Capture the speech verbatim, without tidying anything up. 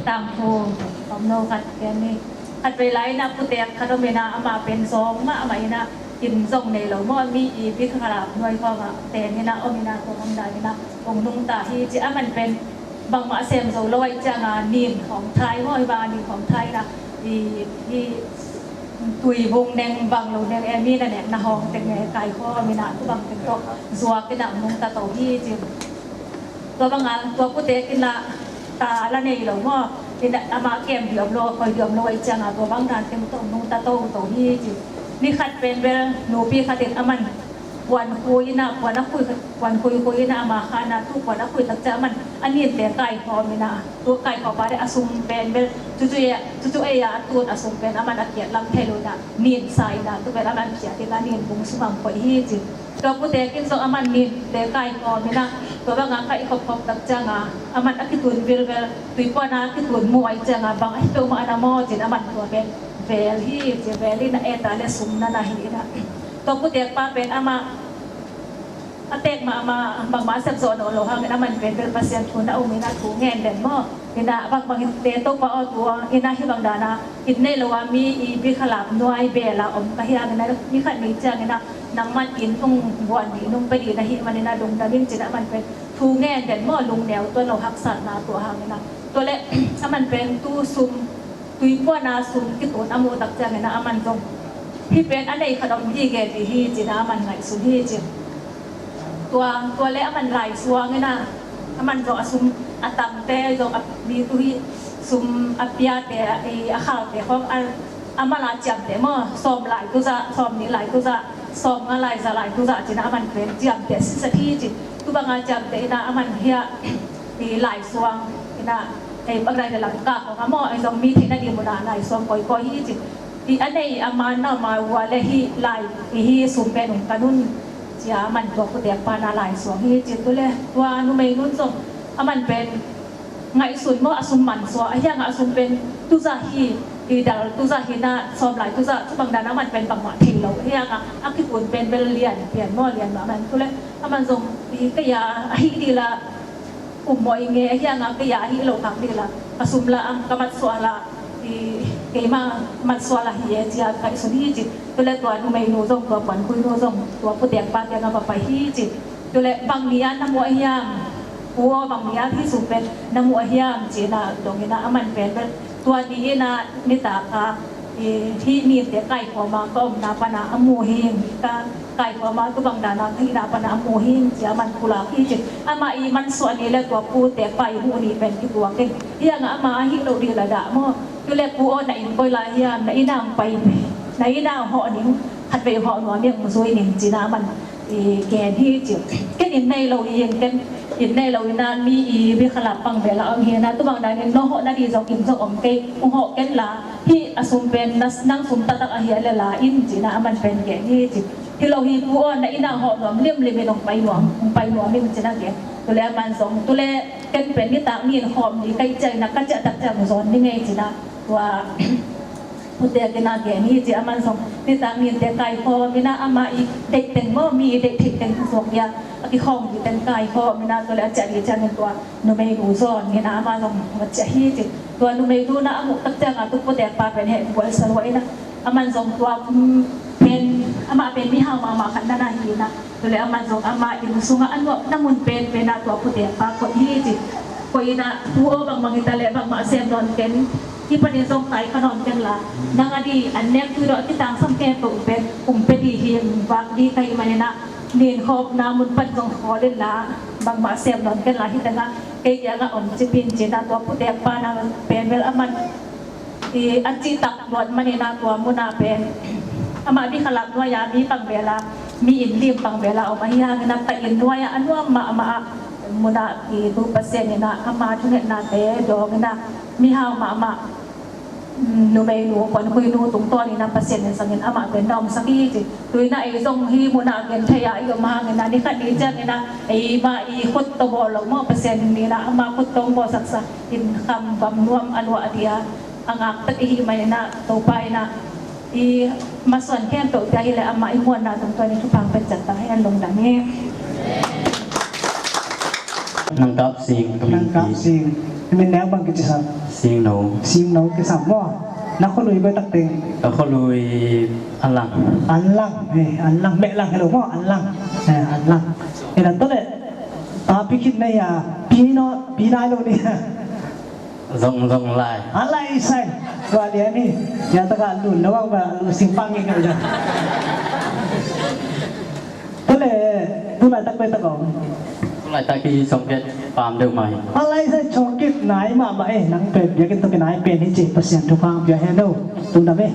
Tangthu om no khat ken ni. Khat vei lai ina putek khat om ina, amah pen zawng mahmah ina, inn zong nei lo maw, mi i bikhalap nuai khawngah ten ina om ina, kong om dan ina kong nungta hi ci. Aman pen bangmah sem zo lo ahih cianga nin khawng thai maw, hi banga nin khawng thai ina, i, i tuibung neng bang lo neng e, mi na nek na hawng teng e, kaikhawm ina tu bang teng tawh zuak ina nungta to hi ci. Tua banga tua putek ina ta la nei lo maw, ina amah kem di om lo, koi di om lo ahih cianga tua bang dan teng tawh nungta to to hi ci. Ni khat pen bel nupi khat in aman puan khui ina, puan a khui, puan khui khui ina ama kha ina, tu puan a khui tak ciang aman a ninte kaikhawm ina, tu kaikhawm pa le a sum pen bel cucu ei a, cucu ei a a tun a sum pen aman a kiat lam thei lo ina, nin sa ina, tu pen aman kiat ina nin bung sungah koih hi ci. Tua putek in zong aman ninte kaikhawm ina, tua banga kai khopkhop tak cianga aman a kitun vilvel, tuipuan a kitun mu ahih cianga bang ahi peuhmah na maw ci ina aman tua pen vel hi ci, vel ina eta le sum na na hi ina. Tua putek pa pen amah a tek mahmah, bangmah a sep zawh nawn lo hangin aman pen bel Pasian thu na um ina thu ngen den maw. Ina bangbang in te Topa aw, tua ina hi bang dana inn nei lo a mi i bikhalap nuai bela om ka hi hangin a ni khat ni ciang ina nangman inn hong guan dih, nong pia dih na hih man ina lungdam ing ci ina aman pen thu ngen den maw, lungneu tuan lo haksatna tuah hang ina. Tua le aman pen tu sum tuipuan a sum kitun a muh tak ciang ina aman zong hih pen a nei khat om hi gel dih hi ci ina aman ngaihsun hi ci. Tua, tua le aman laisuang ina aman zong a sum a tamte zong a mi tu hi sum a piate, a, a khalte khawng a, a mala ciamte maw, sawm lai tuzah, sawm nih lai tuzah, sawm nga lai za lai tuzah ci ina aman pen ciamte sinsat hi ci. Tu banga ciamte ina aman hiah i laisuang ina, ei bang lai le Lamka khawng a maw, ei zong mi theihna dih muna laisuang kawikawi hi ci. I a nei a man na ma ua le hih lai i hih sum pen ung kan un cia aman tua putek pa na laisuang hi ci. Tu le tua numei nun zong aman pen ngaihsun maw, a sum mansuah ahi hangah a sum pen tuzah hi, i dal tuzah hi ina, sawm lai tuzah, tu bang dana aman pen bangmah thei lo ahi hangah a kikun pen bel lian pian maw, lian mah aman. Tu le aman zong i kei a ahi dih la um mawh i nge ahi hangah kei a ahi lo khak dih la, ka sum la ang ka matsuah la, i keima matsuah la hi e cia ngaihsun hi ci. Tu le tua numeinu zong, tua puankhuinu zong tua putek pa kiangah va pai hi ci. Tu le bang ni a na muh ahiam, pu aw, bang ni a hih sum pen na muh ahiam ci ina dong ina aman pen bel tua ni ina nitak a i hih ninte kaikhawm a ka omna pana a mu hi ing, ka kaikhawm a tu bang dana ka hihna pana a mu hi ing cia aman pulak hi ci. Amah i mansuah ni le tua putek pa i muh ni pen kituak in, hi hangah amah a hih loh dih la dah maw. Tu le pu aw, na inn koi lai hiam, na inn ah pai, na inn ah hawh ning, khat vei hawh nuam ing, zui ning ci ina aman i gen hi ci. Ken inn nei lo hi ing, ken inn nei lo ina mi i bikhalap pang bela om hi ina, tu bang dana inn no hawh na dih zong inn zong om kei, hong hawh ken la, hih a sum pen na, nang sum taktak ahi a le la in ci ina aman pen gen hi ci. Hi lo hi pu aw, na inn ah hawh nuam limlim in hong pai nuam, hong pai nuam ing ci ina gen. Tu le aman zong, tu le ken pen nitak ni in khawm dih ka hih ciang ina ka ciah tak ciang zawn ni ngei ci ina tua putek ina gen hi ci. Aman zong nitak ninte kaikhawm ina amah i deih teng maw, mi i deih theih teng zuak dia a kikhawm dih teng kaikhawm ina, tu le a ciah dih ciangin tua numeinu zawn ina amah zong va ciah hi ci. Tua numeinu na a muh tak cianga tu putek pa pen heh buaisa lua ina aman zong tua, mm, pen amah pen mihau mahmah khat na na hi ina. Tu le aman zong ama inn sungah a nuamna mun penpen ah tua putek pa koih hi ci. Koih ina, pu aw, bangbang hi ta le bangmah sem nawn ken, hih panin zong tai kha nawn ken la, nang a dih an nek tui dawh a kitangsam khempeuh pen hong pia dih hi, hong vak dih ka hih man ina, nin khawmna mun pan zong khawl in la, bangmah sem nawn ken la, hih tengah kei kiangah om cip in ci ina tua putek pa na pen bel aman i a cihtak luat man ina tua munah pen amah bikhalap nuai-a mi pang bela, mi inn lim pang bela om ahi hangin a, ka inn nuai-ah a nuam mahmah ah munah i tu Pasian ina ama thungetnate dawng ina, mihau mahmah, mm, numeinu, puankhuinu tungtawn ina Pasian in zangin amah pen na omsak hi ci. Tu ina ei zong hih munah genthei-a i om hangin a, ni khat ni ciangin a eima i khut tawh bawl lo maw, Pasian in ina ama khut tawh hong bawlsaksa in kham gam nuam a luah dih a, a ngaktak i hih man ina Topa ina i masuan khempeuhte ahi le amah i muanna tungtawn in thupha hong pia ciat ta hen. Lungdam hi. Nang kap sing, Nang kap sing. Min neu bang kici sam? Singno. Singno kisam maw? Na khualui bang tak teng? Ka khualui Anlang. Anlang, eh, Anlang, Mehlang hi lo maw, Anlang. Eh, Anlang. Eh, na tawh le, ta pi khit na hia, pi no, pi nai lo ni. Zong, zong lai. A lai sai. Tua lian hi. Ya taka lun lo bang ba, lu sing pang ngi ngai ja. Tule, tu laitak bek tak om. Tu laitak hi sawmgiat pam deuh mah hi. A lai sai sawmgiat nai mahmah e, nang pen biakinn tawh kinai pen hi ci, Pasian thupha pia hen lo. Tung dam e.